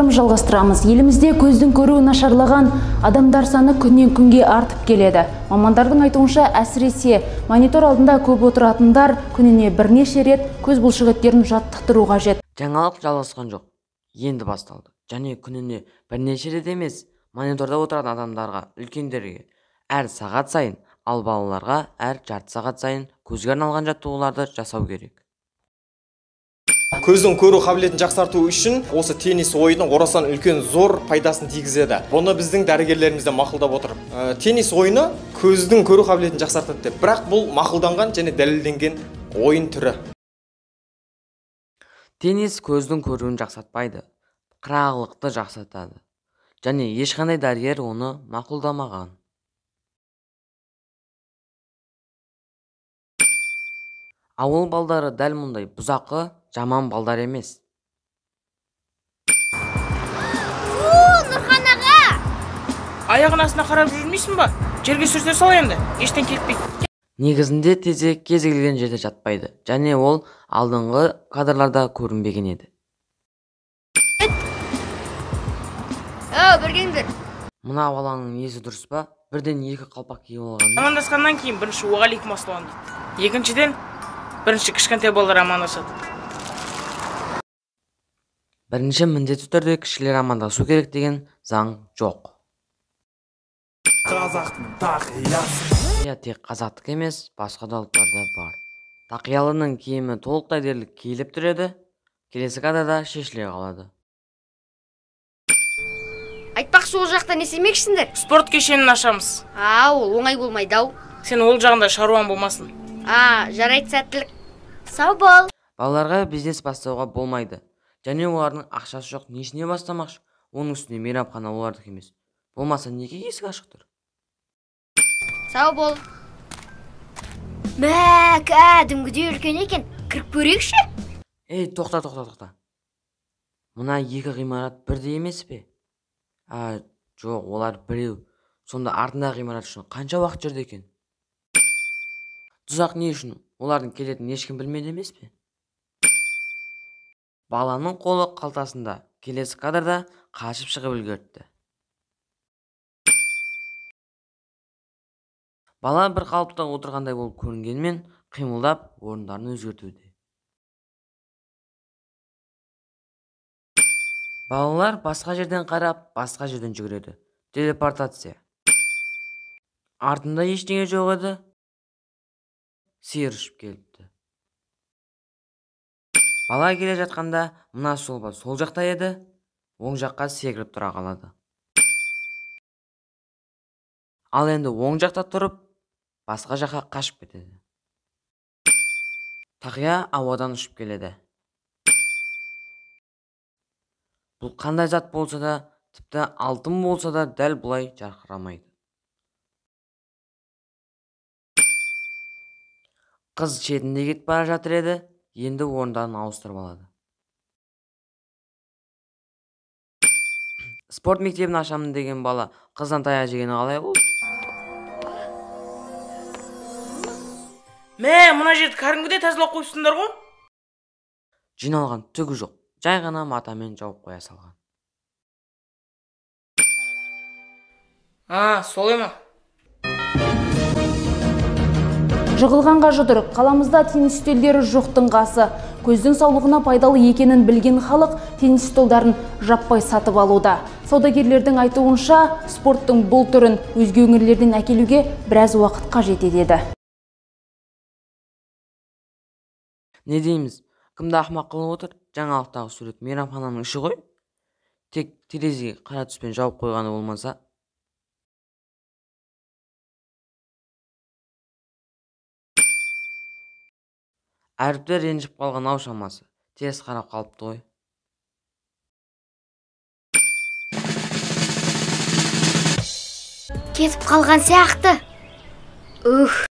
Жаңалықтарымызды жалғастырамыз. Елімізде көздің көруі нашарлаған адамдар саны күннен күнге артып келеді. Мамандардың айтуынша, әсіресе монитор алдында көп отыратындар күніне бірнеше рет көз бұлшықеттерін жаттықтыру қажет. Жаңалық жалғасқан жоқ, енді басталды. Және күніне бірнеше рет емес, мониторда отыратын адамдарға, үлкендерге әр сағат сайын, ал балаларға әр жарты сағат сайын көзге арналған жаттығуларды жасау керек. Көздің көру қабілетін жақсарту үшін осы теннис ойыны орасан үлкен зор пайдасын тигізеді. Бұны біздің дәрігерлеріміз де мақұлдап отыр. Теннис ойыны көздің көру қабілетін жақсартады деп. Бірақ бұл мақұлданған және дәлелденген ойын түрі. Теннис көздің көруін жақсартпайды, қырағылықты жақсартады. Және ешқандай дәрігер оны мақұлдамаған. Ауыл балдары дәл мұндай бұзақы, жаман балдар емес. Фу, Нұрхан аға! Аяғын астына қарап жүрмейсің ба? Жерге сүрте сал енді, ештен кетпейді. Негізінде тезек кез келген жерде жатпайды, және ол алдыңғы кадрларда көрінбеген еді. Оу, бергеңдер. Мына баланың есі дұрыс па? Бірден екі қалпақ киіп алған. Амандасқаннан кейін бірінші уағалейкум ассалам дейді. Екіншіден, бірінші кішкентай балалар амандасады. Бірінші міндетті түрде кішілер амандасу керек деген заң жоқ. Қазақтың тақиясы. Иә, тек қазақтық емес, басқа да ұлттарда бар. Тақиялының киімі толықтай дерлік киіліп тұр еді, келесі кадрда шешіле қалады. Айтпақшы, ол жақта не істемекшісіңдер? Спорт кешенін ашамыз. А, ол оңай болмайды ау. Сен ол жағында шаруаң болмасын. А, жарайды, сәттілік. Сау бол. Балаларға бизнес бастауға болмайды. Және олардың ақшасы жоқ, несіне бастамақшы? Оның үстіне мейрамхана олардікі емес. Болмаса неге есік ашық тұр? Сау бол. Мә, кәдімгідей үлкен екен. Кіріп көрейікші. Ей, тоқта, тоқта, тоқта. Мына екі ғимарат бірдей емес пе? А, жоқ, олар біреу. Сонда артындағы ғимарат үшін қанша уақыт жүрді екен? Тұзақ не үшін? Олардың келетінін ешкім білмеді емес пе? Баланың қолы қалтасында, келесі кадрда қашып шығып үлгеріпті. Бала бір қалыпта отырғандай болып көрінгенмен, қимылдап орындарын өзгертуде. Балалар басқа жерден қарап, басқа жерден жүгіреді. Телепортация. Артында ештеңе жоқ еді. Сиыр ұшып келіпті. Бала келе жатқанда мына сұлба сол жақта еді, оң жаққа секіріп тұра қалады. Ал енді оң жақта тұрып, басқа жаққа қашып кетеді. Тақия ауадан ұшып келеді. Бұл қандай зат болса да, тіпті алтын болса да дәл бұлай жарқырамайды. Қыз шетінде кетіп бара жатыр еді, енді орындарын ауыстырып алады. Спорт мектебін ашамын деген бала қыздан таяқ жегені қалай болды? Мә, мына жерді кәдімгідей тазалап қойыпсыңдар ғой. Жиналған түгі жоқ, жай ғана матамен жауып қоя салған. А, солай ма? Жығылғанға жұдырық, қаламызда теннис үстелдері жоқтың қасы. Көздің саулығына пайдалы екенін білген халық теннис столдарын жаппай сатып алуда. Саудагерлердің айтуынша, спорттың бұл түрін өзге өңірлерден әкелуге біраз уақыт қажет етеді. Не дейміз? Кімді ақымақ қылып отыр? Жаңалықтағы сурет мейрамхананың іші ғой. Тек терезеге қара түспен жауып қойғаны болмаса. Әріптер ренжіп қалған ау шамасы. Теріс қарап қалыпты ғой. Кетіп қалған сияқты. Ух.